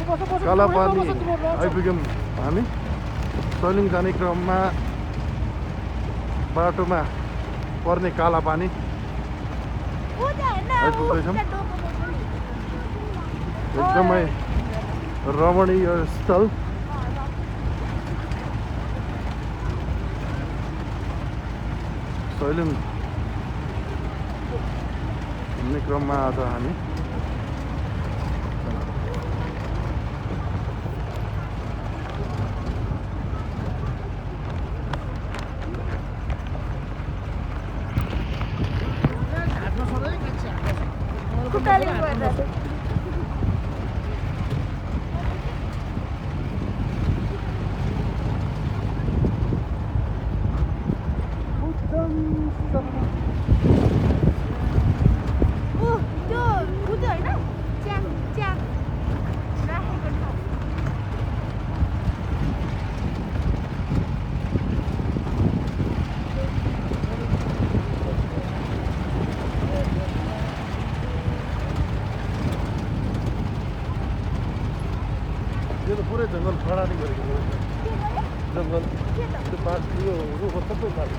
कालापानी आइपुग्यौँ हामी। सैलुङ जाने क्रममा बाटोमा पर्ने कालापानी आइपुग्दैछौँ। एकदमै रमणीय स्थल। सैलुङ घुम्ने क्रममा आज हामी यो त पुरै जङ्गल खरानी गरेको हो। जङ्गल त्यो बाटो यो रुख सबै बाटो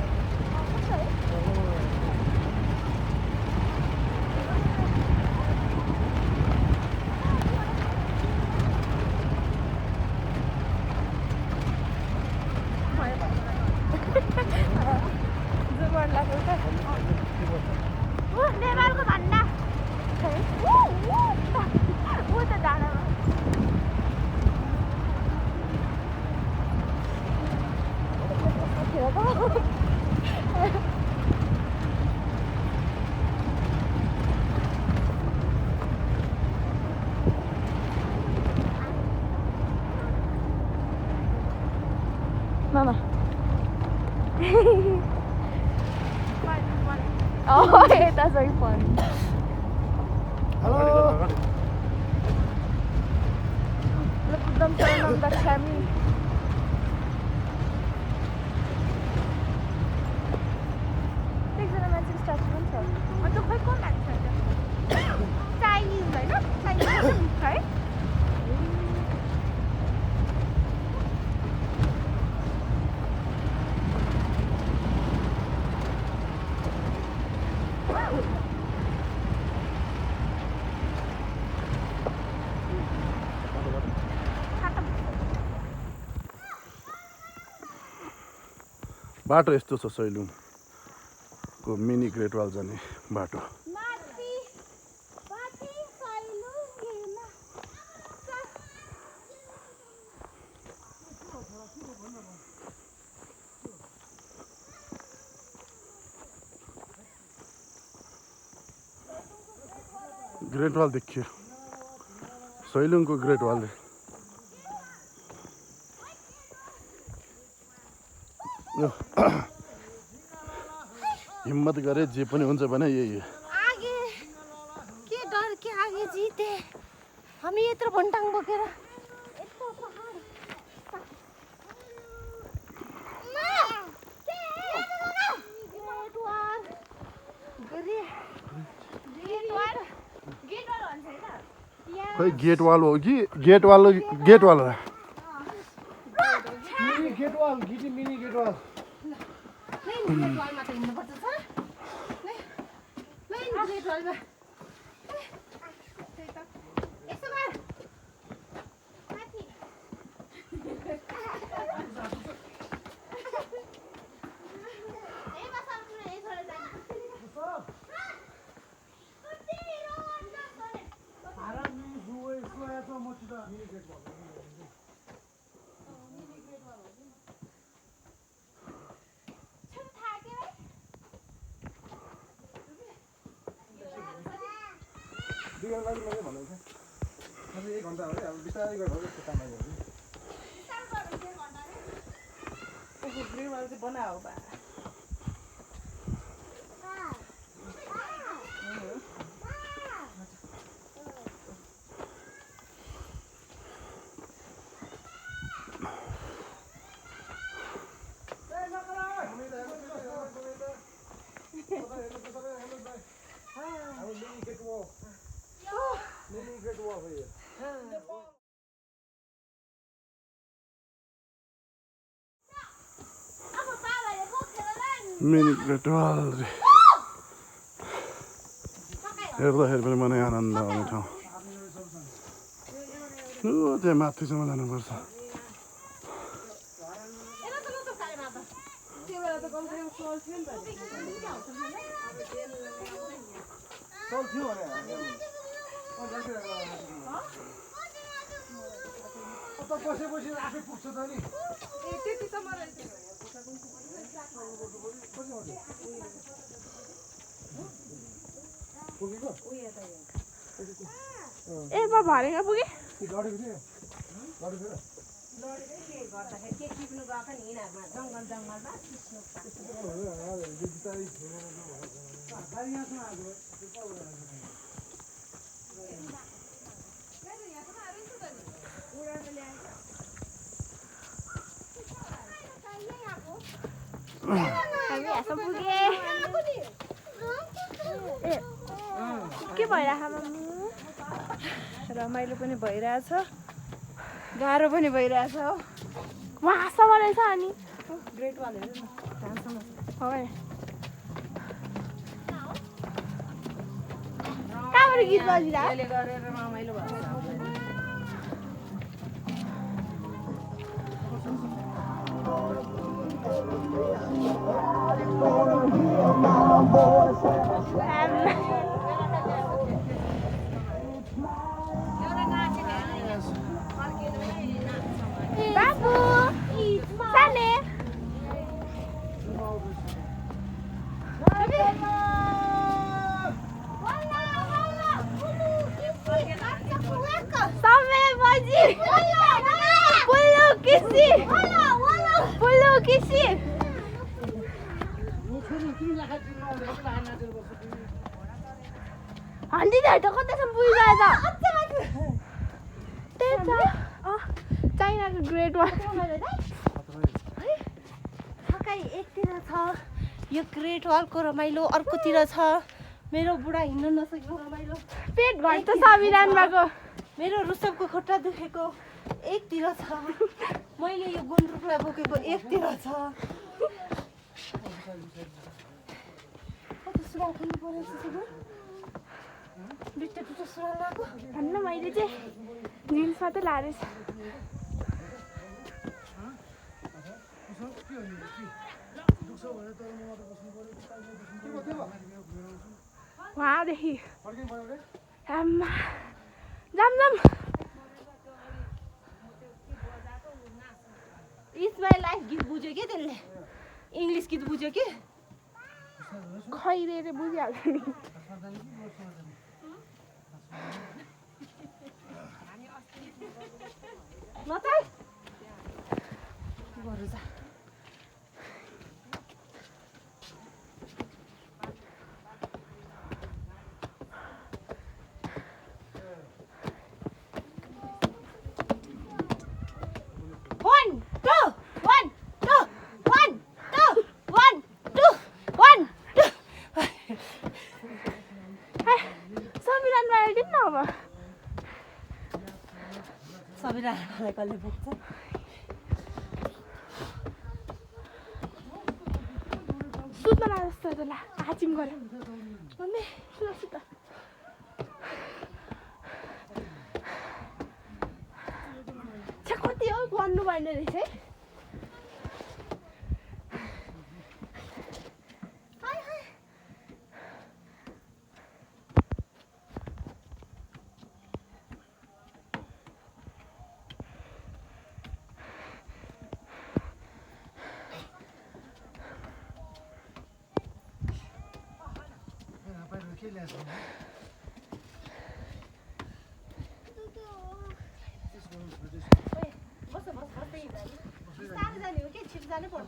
नेपालको भन्दा Mama. Oh, that's very fun. Hello. Look at them turn on the camera. एकजना मान्छे स्टार्ट हुन्छ अन्त खै को मान्छे चाइनिज होइन चाइनिज है बाटो यस्तो छ सैलुङको मिनी ग्रेट वाल जाने बाटो। ग्रेट वाल देखियो सैलुङको ग्रेट वाल। हिम्मत गरे जे पनि हुन्छ भने यही हो। आगे के डर के आगे जीते हामी यत्रो भन्टाङ बोकेर यत्रो पहाड खै गेट वाल हो कि gate wall gate wall mini gate wall गिटी मिनी गेट वाल वालमा त हिँड्नुपर्छ सर ग्रेट वालमा यसो गर माथि एक घन्टा हो अब बिस्तारै गरेर यस्तो काम आइहाल्छ ग्रेट वाल चाहिँ बनाओ बा Mini get wall here. Mini great wall हेर्दाखेरि पनि मनै आनन्द आउने ठाउँ त्यहाँ माथिसम्म जानुपर्छ बसेपछि आफै पुग्छ त नि पुगेको ए म भरेको पुगे लडेको थियो लडेको हामी यहाँसम्म पुगे के भइरहेको रमाइलो पनि भइरहेछ गाह्रो पनि भइरहेछ हो वहाँसम्म रहेछ अनि ग्रेट वाल हेर्नु न त्यहाँसम्म कहाँबाट गीत बजिरहेको यसले गरेर रमाइलो भएको छ बाबु साले समय बजी पुल्लु किसी हन्डी त कतासम्म पुगिगयो त त्यही त चाइनाको ग्रेट वाल थकाइ एकतिर छ यो ग्रेट वालको रमाइलो अर्कोतिर छ मेरो बुढा हिँड्न नसकेको रमाइलो पेट घट्छ संविधान भएको मेरो रुसबको खुट्टा दुखेको एकतिर छ मैले यो गुन्द्रुकलाई बोकेको एकतिर छ सुरा खेल्नु पर्यो दुईटा सुरा लगाएको भन्न मैले चाहिँ जिन्स मात्रै लाएर वहाँदेखि आम्मा जाम इट्स माई लाइफ गीत बुझ्यो कि त्यसले इङ्ग्लिस गीत बुझ्यो कि खैरे बुझिहाल्छ नि ल त बरु जा सबैलाई कसले बोक्छ सुत्न ला जस्तो त ला आचिम गऱ्यो मम्मी सुत कति हो भन्नु भएन रहेछ है के ल्याएछ बिस्तारै जाने हो कि छिटो जानै पर्छ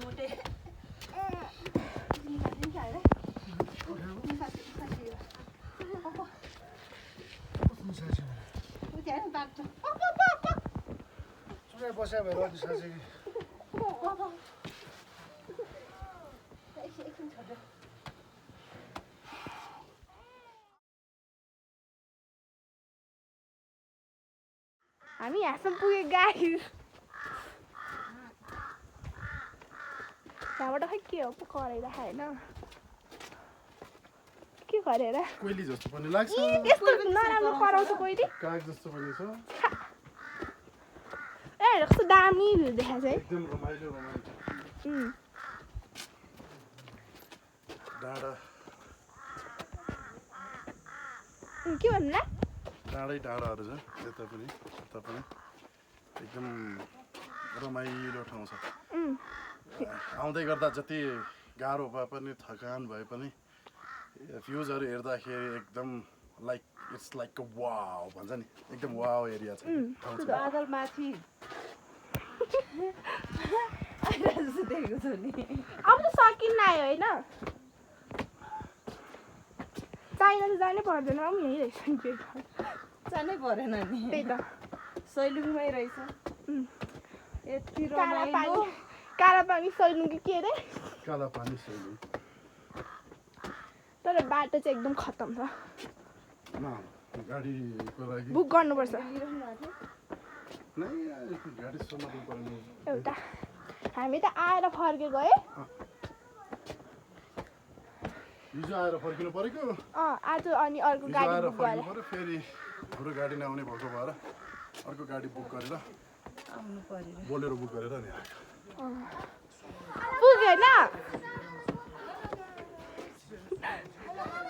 मोटे बस्या भएर अलिक साँच्चै हामी यहाँसम्म पुगे गाडी त्यहाँबाट खै के हो पो कराइराख होइन के गरेर कोइली जस्तो पनि लाग्छ यस्तो नराम्रो कराउँछ कोइली काग जस्तो पनि छ ए कस्तो दामी भ्यू देखाएको छ है एकदम रमाइलो डाँडा के भन्नुला डाँडै डाँडाहरू छ यता पनि उता पनि एकदम रमाइलो ठाउँ छ आउँदै गर्दा जति गाह्रो भए पनि थकान भए पनि भ्युजहरू हेर्दाखेरि एकदम like it's like a wow भन्छ नि एकदम वाउ एरिया छ ठाउँ छ बादल माथि देखेको छु नि अब त सकिन्न आयो होइन चाइना त जानै पर्दैन अब यहीँ रहेछ नि जानै परेन नि त्यही त सैलुङमै रहेछ यति काला पानी सैलुङ के अरे काला पानी सैलुङ तर बाटो चाहिँ एकदम खतम छ गाडीको लागि बुक गर्नुपर्छ नै गाडी समात्नु पर्ने एउटा हामी त आएर फर्केको है हिजो आएर फर्किनु परेको आज अनि अर्को हिजो गाडी आएर बुक फर्किनु गरेँ पऱ्यो फेरि हाम्रो गाडी नआउने भएको भएर अर्को गाडी बुक गरेर आउनु पर्यो बोलेरो बुक गरेर नि आएको पुग्यो होइन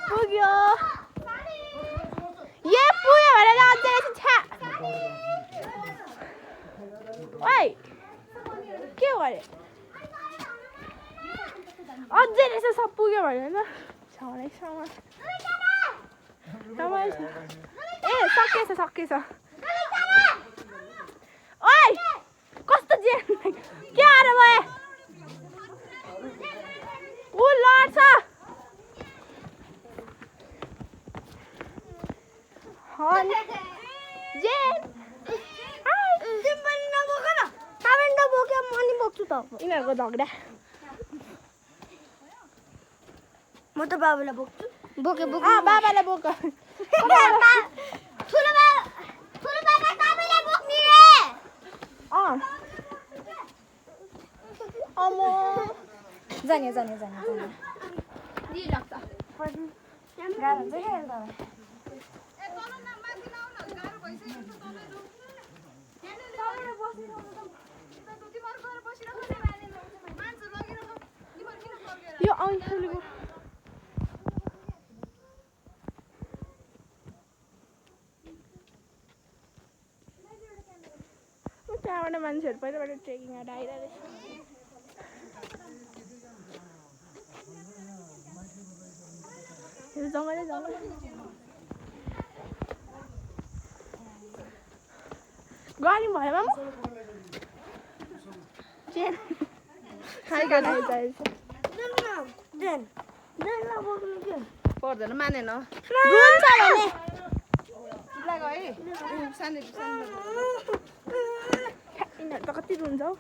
पुग्यो ए पुग्यो भनेर अझै छ्या ओइ के गरे अझै रहेछ सब पुग्यो भनेर छाउनेसँग ए सकिएछ ओइ कस्तो जे के आएर भयो ऊ लड्छ यिनीहरूको झगडा म त बाबालाई बोक्छु बोके बाबालाई बोक ठुलो बाबा तपाईँलाई बोक्ने रे अमो जाने लाग्छ गाह्रो हुन्छ क्या एकदमै यो आउँछ त्यहाँबाट मान्छेहरू पहिलाबाट ट्रेकिङ आएर आइरहेको रहेछ जङ्गलै जङ्गल गाडी भयो मामु पर्दैन मानेन रुन्छ भने यिनीहरू त कति रुन्छ हौ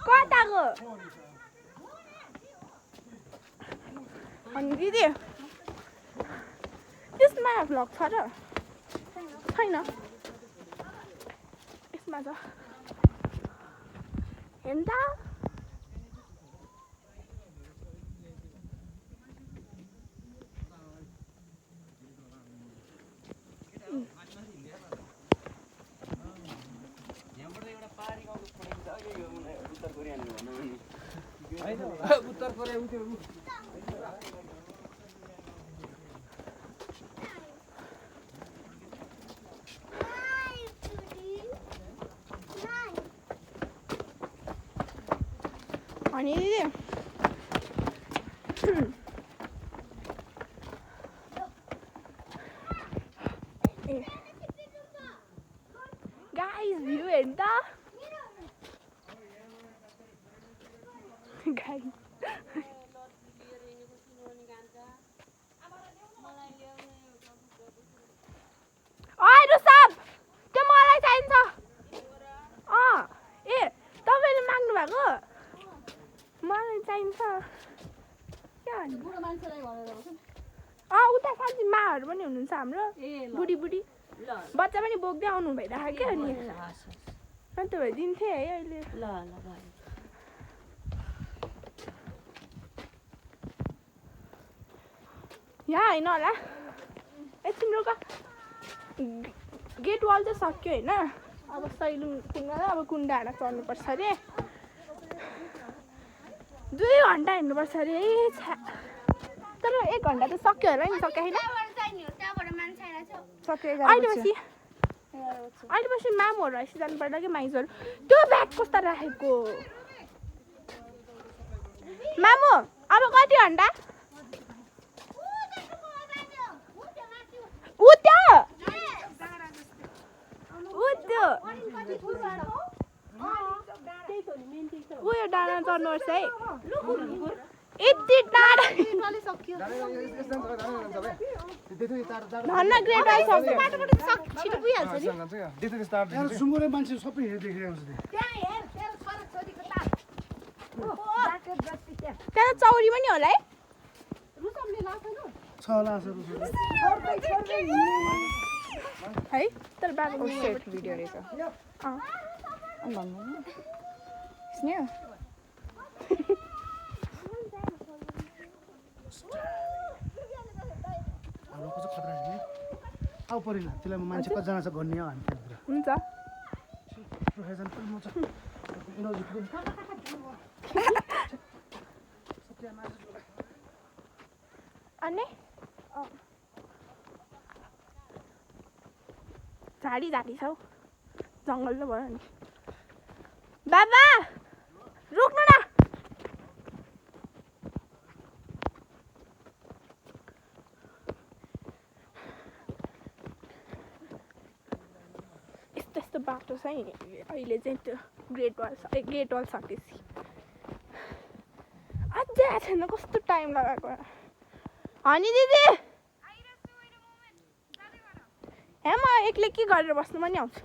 कताको अनि दिदी त्यसमा भ्लग छ र छैन यसमा छ हेर्नु त उत्तर कोरिया उठ्यो अनि दिदी गाइस भ्यू हेर्नु त गाइस ओइ रुसाब त्यो मलाई चाहिन्छ ए तपाईँले माग्नु भएको मलाई चाहिन्छ क्या बच्चाहरू पनि हुनुहुन्छ हाम्रो बुढी बुढी बच्चा पनि बोक्दै आउनु भइरहेको क्या अनि अन्त भइदिन्थेँ है अहिले ल भयो यहाँ होइन होला ए तिम्रो गेट वाल चाहिँ सक्यो होइन अब सैलुङ तिमीलाई अब कुण्डाहरू चढ्नुपर्छ अरे 2 घन्टा हिँड्नुपर्छ अरे तर 1 घन्टा त सक्यो होला नि सक्यो होइन अहिले पछि मामहरू आइसि जानु पर्ला कि माइजहरू त्यो ब्याग कस्तो राखेको मामु अब कति घन्टा उयो डाँडा चढ्नुपर्छ है यति टाढा धन्न ग्रेट वाल छिटो पुगिहाल्छ नि यहाँ सुँगुरे मान्छे सबै हिँडेको आउँछ त्यहाँ चौरी पनि होला है छ होला है तर बाबा भिडियो रहेछ अनि भन्नु स्नेह हाम्रोको चाहिँ खतरा नि आउ परेन त्यसलाई म मान्छे कतिजना छ भन्ने हो हामी त्यहाँतिर हुन्छ अनि झाडी झाडी छ हौ जङ्गल त भयो नि बाबा रोक्नु न यस्तो बाटो छ है अहिले चाहिँ त्यो ग्रेट वाल सकेपछि अझै आएको छैन कस्तो टाइम लगाएको हनी दिदी यहाँ म एक्लै के गरेर बस्नु पनि आउँछु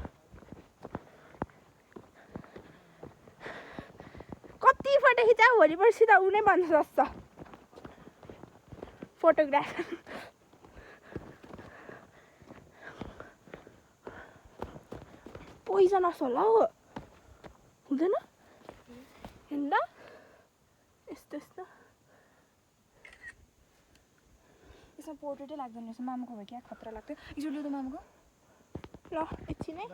कति फोटो खिचा भोलिपर्सि त ऊ नै बन्न सक्छ फोटोग्राफर पोइजनस होला हो हुँदैन हेर्न यस्तो यस्तो यसमा पोर्ट्रेटै लाग्दैन रहेछ मामुको भयो क्या खतरा लाग्थ्यो हिजो ल्याउँदा मामुको ल एकछिन है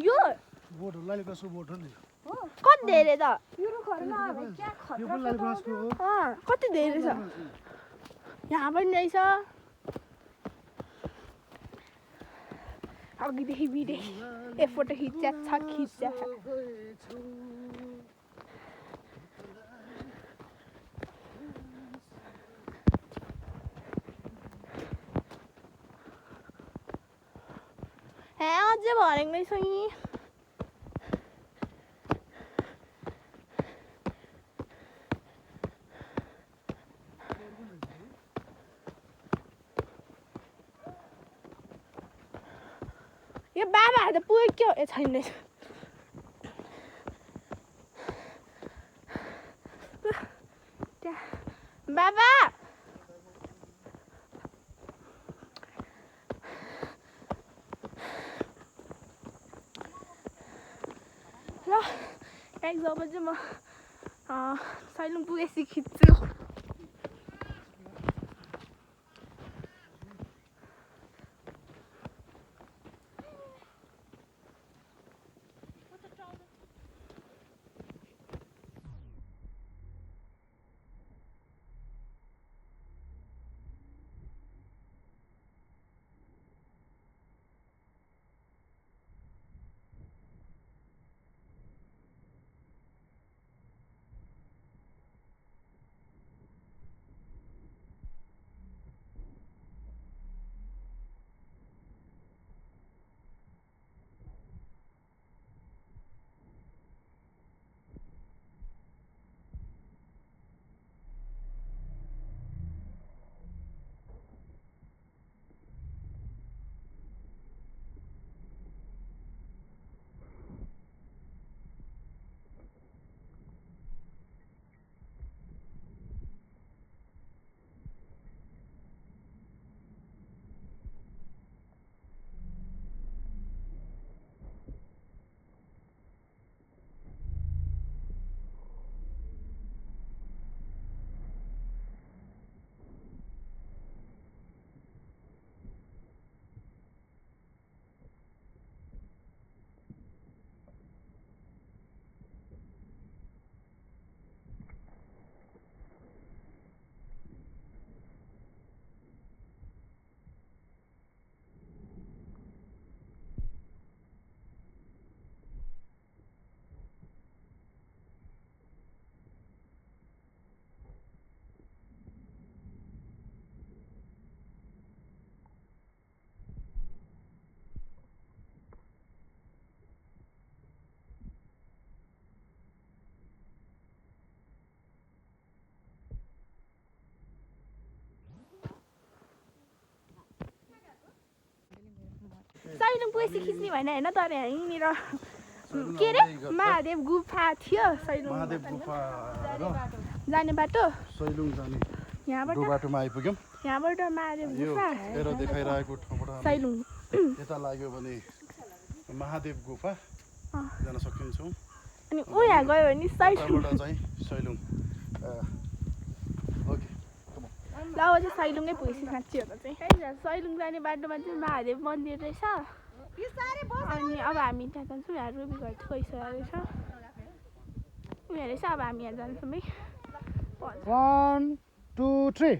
यो बोट हो लालीगुँरासको बोट हो नि कति धेरै त यो पनि लालीगुँरासको हो कति धेरै छ यहाँ पनि रहेछ अघिदेखि भिडियो ए फोटो खिच्छ अझै भनेको नै छ नि यो बाबाहरू त पुगेको के हो ए छैन रहेछ बाबा ल गाइस अब चाहिँ म सैलुङ पुगेपछि खिच्छु सैलुङ पैसा खिच्ने भएन होइन तर यहीँनिर के अरे महादेव गुफा थियो सैलुङ महादेव गुफा र जाने बाटो सैलुङ जाने यहाँबाट बाटोमा आइपुग्यौँ यहाँबाट महादेव यो गुफा हेर देखाइरहेको ठाउँबाट सैलुङ यता लाग्यो भने महादेव गुफा जान सकिन्छौँ अनि ऊ यहाँ गयो भने सैलुङ यताबाट चाहिँ सैलुङ ओके ल अब चाहिँ सैलुङै पुगेपछि साँच्ची हो त चाहिँ सैलुङ जाने बाटोमा चाहिँ महादेव मन्दिर रहेछ अनि अब हामी त्यहाँ जान्छौँ यहाँ रुबी घर गइसकेको रहेछ उयो रहेछ अब हामी यहाँ जान्छौँ है 1 2 3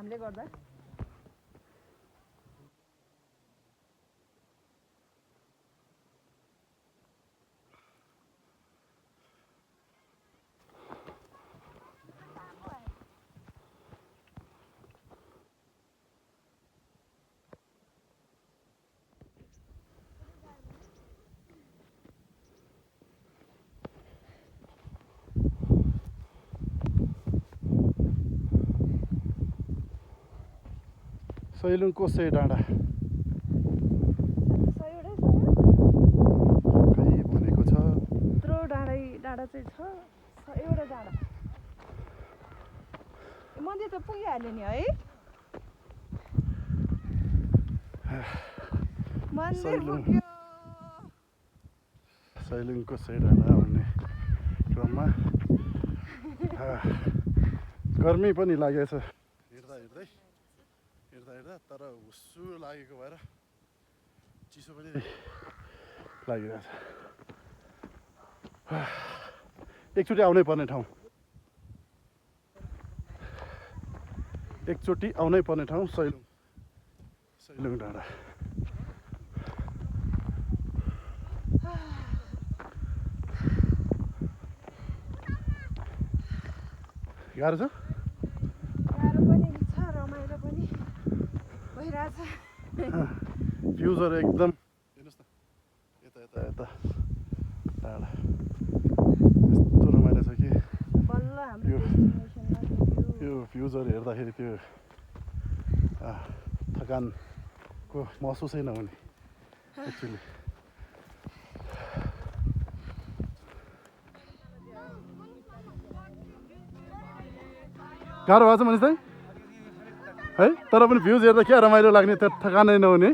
हामीले गर्दा सैलुङको सय डाँडा खै भनेको छ यत्रो डाँडा चाहिँ छ एउटा डाँडा मन्दिर त पुगिहाल्यो नि है मन्दिर पुग्यो सैलुङको सय डाँडा भन्ने क्रममा गर्मी पनि लागेको छ हिँड्दा तर हुस्सु लागेको भएर चिसो पनि लागिरहेछ एकचोटि आउनै पर्ने ठाउँ सैलुङ डाँडा गाह्रो छ भ्युजहरू एकदम हेर्नुहोस् न यता टाढा यस्तो रमाइलो छ कि यो भ्युजहरू हेर्दाखेरि त्यो थकानको महसुसै नहुने एक्चुली गाह्रो भएको छ मानिस दाइ है तर पनि भ्युज हेर्दा क्या रमाइलो लाग्ने त्यो थकानै नहुने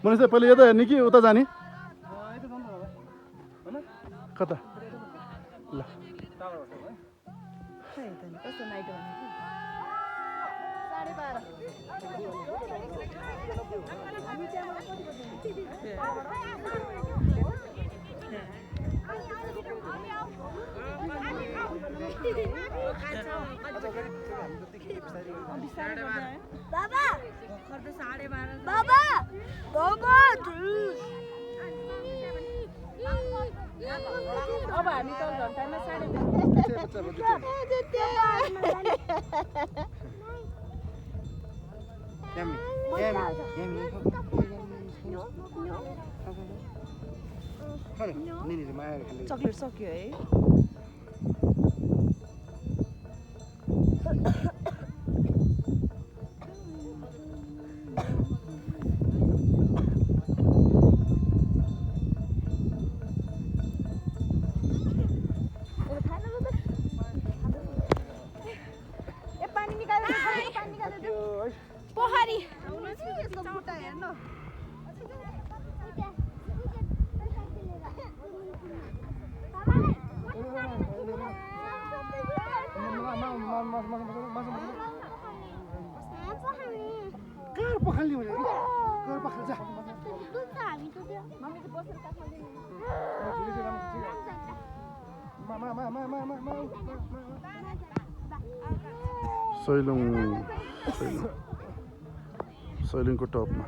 मनिष दाइ पहिले यता हेर्ने कि उता जाने कता ल बाबा बाबा बाबा अब हामी त घन्टामा 3:30 चक्लेट सक्यो है पोखरी पखाल्ने भने गएर पखाल जा सैलुङको टपमा